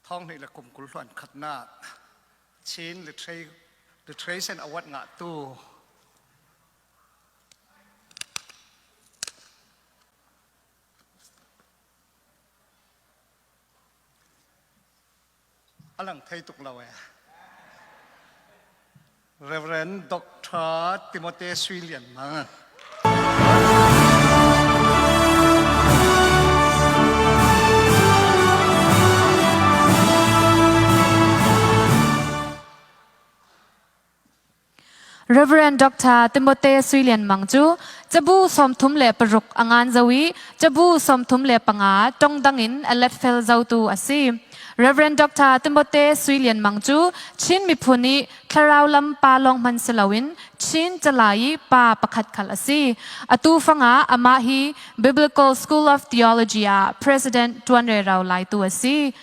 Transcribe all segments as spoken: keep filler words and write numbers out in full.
Thawng hnih le kum kul hluan khatna Chin Litera-, Literature Award ngahtu a lang thei tuk lo e. Reverend Doctor Timothy Sui Lian Mang. Reverend Doctor Timothy Sui Lian Mang cu cabu sawmthum le paruk a ngan zo i cabu sawmthum le panga ṭong dangin a let fel zotu a si. Reverend Doctor Timothy Sui Lian Mang cu Chin miphun i thlarau lam pa lawng hman si loin Chin calai i pa pakhat khal a si. Atu fangah amah hi Biblical School of Theology ah President ṭuan rero laitu a si.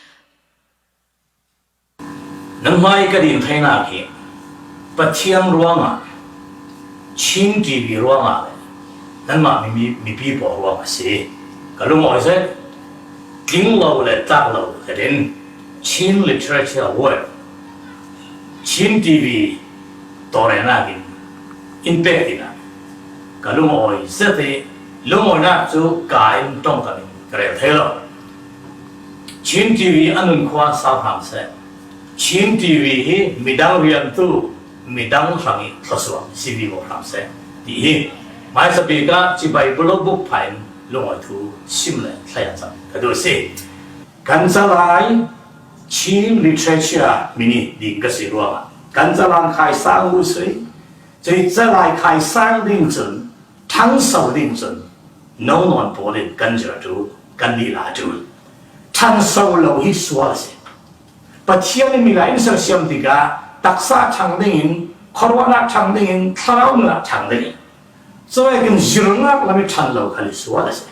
Nan hmai ka din theinak hi Pathian ruangah, Chin T V ruangah le nanmah mi, mi, mipi pawl ruang a si. Ka lungawi zet, tling lo le tlak lo zetin Chin Literature Award, Chin T V tawlrelnak in in pek dingah ka lungawi zet i lungawinak cu ka in ṭongkam in ka rel thei lo. Chin T V a nunkhua sau hram seh. Chin T V hi midang riantu, midang hrang i thluasuah si vivo hram seh, ti hi hmaisabik ah cibai bulobuk pha in lungawi thu sim le thlaiat cang ka duh a si. Kan calai Chin Literature Minute ding ka si ruangah kan calang khai sang u sui. Cui calai khai sang ding cun, ṭhangso ding cun, no nawn pawl in kan zirh ṭul, kan lila ṭul. Ṭhangso lo hi sual a si. Pathian in milai in sersiam tikah taksa ṭhang dingin, khuaruahnak ṭhang dingin, thlarau nun ah ṭhang dingin, cuvek in zirhnak lam i ṭhan lo khal hi sual a si.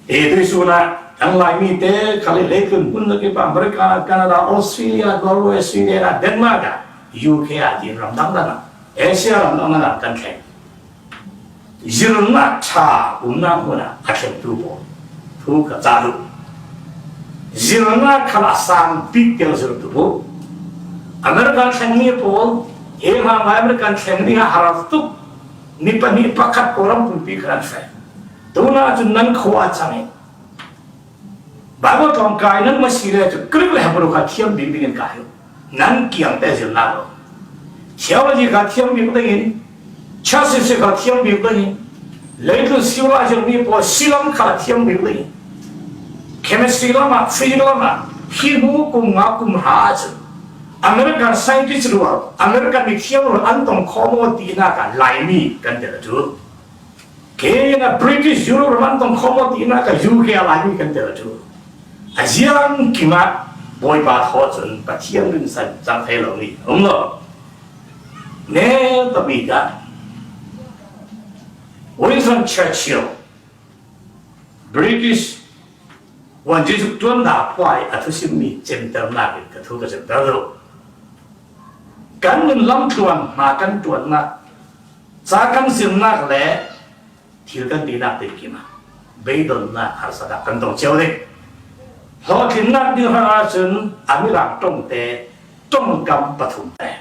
Hi tuihsun ah kan Laimi te khal i leitlun hmun lakip ah America, Canada, Australia, Norway, Sweden ah, Denmark ah, U K ah, tiin ramdang dang ah, Asia ramdang dang ah kan thleng. Zirhnak ṭha umnak hmun ah a thlengtu pawl thu ka cah duh. Zirhnak khal a sang bik tiang zirhtu pawl. America thlengmi pawl, hi hmanglai America thlengmi ah a ral tuk, ni pahnih pakhat pawl ram pumpi khan an feh. Tuna cun nan khua a cang in Baibal tlawng kai nan maw si le cu Greek le Hebru kha thiam bik dingin kai u. Nan kiang te zirhnak lo. Theology kha thiam bik dingin, church history kha thiam bik dingin, leitlun siula zirhmi pawl silam kha thiam bik dingin, chemistry lamah, physics lamah, hi hnu kum nga kum hra ahcun American scientist rual, American mithiang rual an tong kho maw tinak ah Laimi kan tel a ṭul. Kei na British Europe ram an tong kho maw tinak ah U K a Laimi kan tel a ṭul. A ziang kim ah Bawipa thaw cun Pathian rinsan cang thei lomi a um lo. Neta bik ah Winston Churchill, British Wan Jesuh ṭuannak puai a thusimmi cemternak in ka thu ka cemter duh. Kan nun lam tluan hna kan ṭuannak, ca kan zirnak le thil kan tinak tinkim ah beidonnak harsatnak kan tong cio ding. Hlawhtlinnak ding hrangah cun a mirang ṭongte ṭongkam pathum te.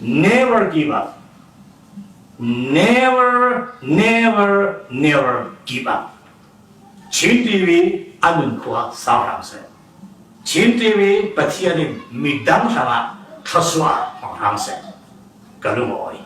Never give up. Never, never, never give up. Chin T V a nunkhua sau hram seh. Chin T V Pathian in midang hrangah thluasuah hmang hram seh. Ka lungawi.